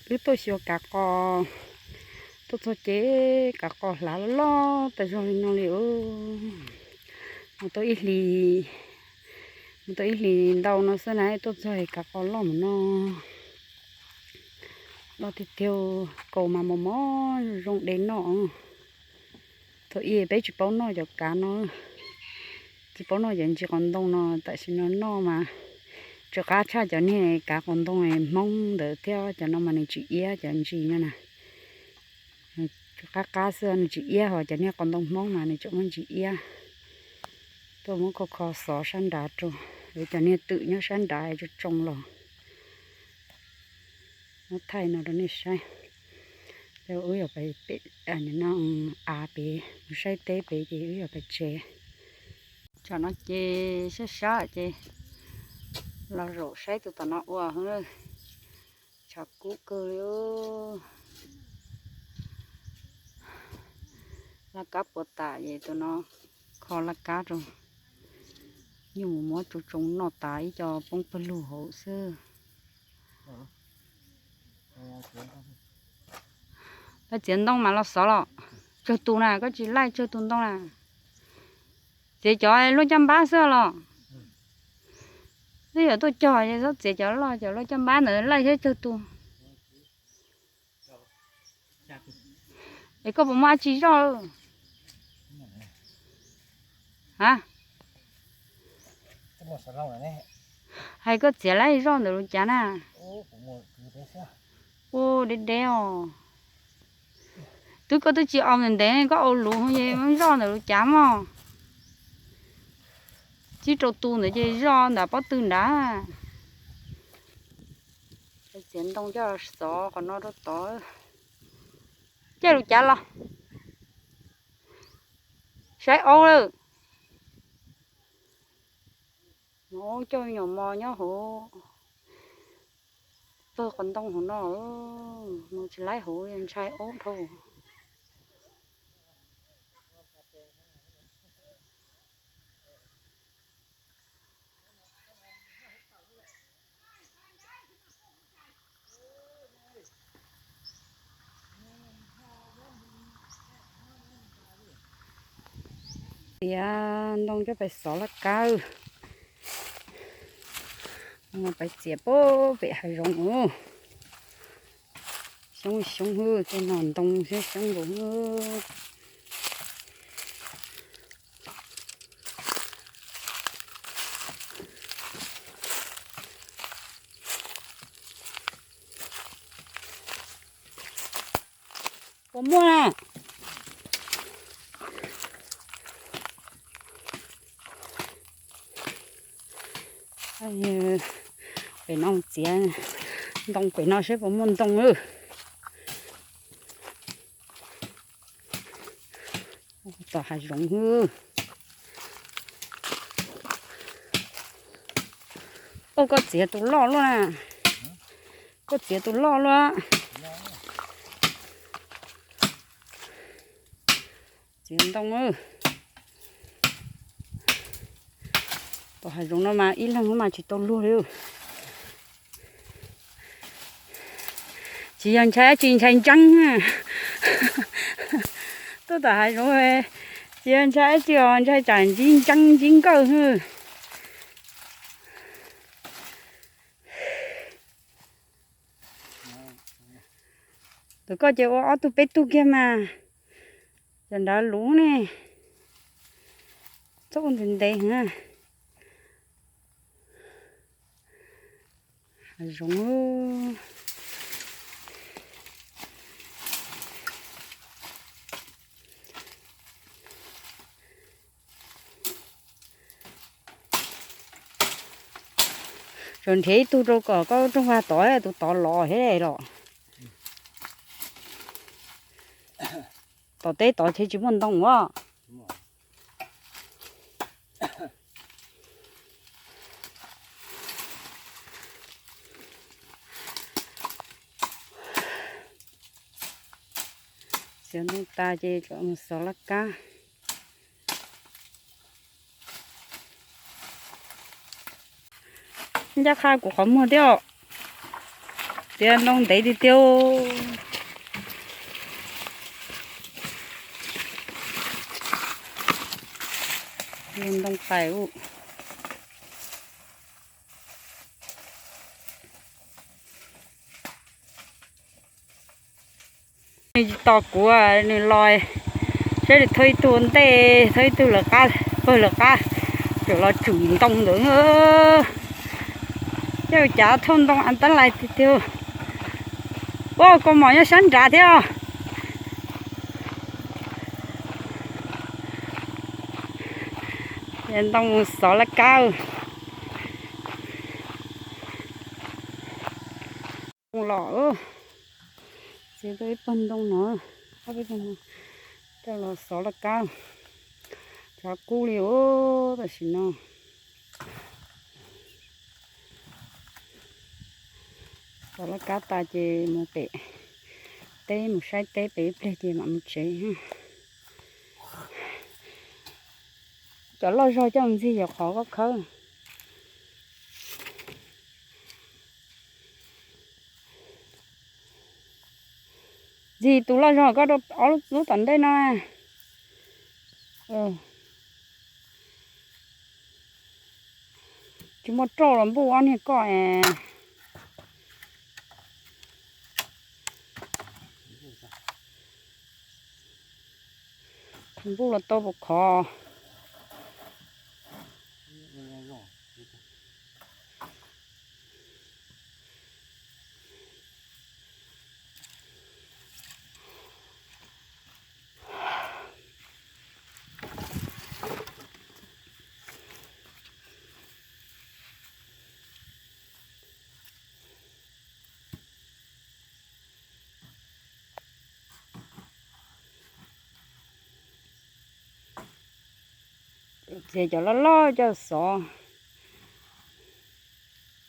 Wb tuaj xyuas kav qos, tuaj txog ces kav qos hlav loj loj tas zog li no li. Mus tau ib hlis, mus tau ib hlis ntau no xwb na, tuaj txog kav qos loj mus no. Loj tiag tiag, kaus mas mos mos zoo de noj. Thaum ub peb tsis paub noj cov kav no, tsis paub noj cov ntsis qos ntoo no, tam sim no noj mas tsw qab tshaj cov niag kav qos ntoo Hmoob ntawd thiab. Cov no mas nws tsis iab, cov ntsis no na, tsw qab qab xwb, nws tsis iab, ho cov niag qos ntoo Hmoob mas nws tseem muaj ntsis iab. Tuaj muab kho kho xov sab nrad rau, cov niag twm nyob sab nrad tsoo tsoo los. Muab thaij no rau nej saib. Wb yog pem av pem, mus saib teb pem ces wb yog pem tsev. Tsam no ces sab sab ces los zaum saib tus tom no ua, tshav kub kawg li. Laj kab puas tas ces tus no kho laj kab rau, nyuj mus muab tsoo tsoo noj tas ib co poob pawg lug hauv xwb. Laij txiav ntoo mas los xov los, tsawg tus na, koj tsis laij tsawg tus ntoo na? Txiav cov luaj caj npab xwb los? Twb yuav tuaj cog es txhob txiav cov loj, cov luaj caj npab ntawd laij thiab tsawg tus. Es koj puas muaj dab tsi zoj? A, hais koj txiav laij zoj ntawm lub cav na. Ua deb deb os. Twb koj twb tsis au ntev ntev, koj au luv ces muab zoj ntawm lub cav mog. Tsib rau tus ntawd ces zoj ntawm pob tw nrad. Txiav ntoo coj xov qhov no rau tod. Caij lub cav los. Saib aub lawm. Aub coj me nyuam mos nyob hauv, pawg qos ntoo hauv no, mus tsis laib hauv, ntshai aub dhau. Txiav ntoo coj pais xov laj kab. Pais txiav pem hav zoov. Xyoob xyoob hwb, tej no ntoo xyoob xyoob nkaus. Puas muaj na? Pem no txiav ntoo pem no seb puas muaj ntoo. Tom hav zoov hwb. Ua koj txiav tus loj luaj na. Koj txiav tus loj luaj. Txiav ntoo. Tom hav zoov no mas ib leeg mas tsis tau luag li. Tsis yog ntshai dab tsi, ntshai ntseeb. Tuaj tom hav zoov, tsis yog ntshai dab tsi os, ntshai tsam ntsib ntseeb ntsib nkawj. Tus koj ces ua ob tug peb tug kiag mas. Cov nrad luv ne. Txob ntev ntev heev. Hav zoov. Tsuas nrhiav ib tug rau kom koj rooj vag tod, tus tod los thiab los. Tom teb tod ces tsis muaj ntoo as. Txiav ntoo tas ces mus xov laj kab. Ncaj qha kuv qhov muag thiab os. Tiaj ntoo ntev tiag tiag. Ntoo pais u. Nws tsis tos kuv, nws los saib nws thauj ib tug ua ntej, thauj ib tug lawv qab, pawg lawv qab, tseem los tsum ntoo ntawd. Ces cas thauj ntoo an tab lais tiag tiag. Ua kaus mom nyob sab nrad thiab. Ntoo xov laj kab. Los, txiav tau ib pawg ntoo no, ob peb pawg ntoo coj los xov laj kab. Tshav kub li os tam sim no. Xov laj kab tas ces mus pem teb, mus saib teb pem ib pliag ces mam mus tsev. Cov loj zog coj mus ntxig yog qhov koj khawb. Ntxig tus loj zog koj rau ob lub tom ntej no. Tsis muaj roj los npuj ob niag koj es. Npuj los tau puas khov. Ces cov loj loj coj xov.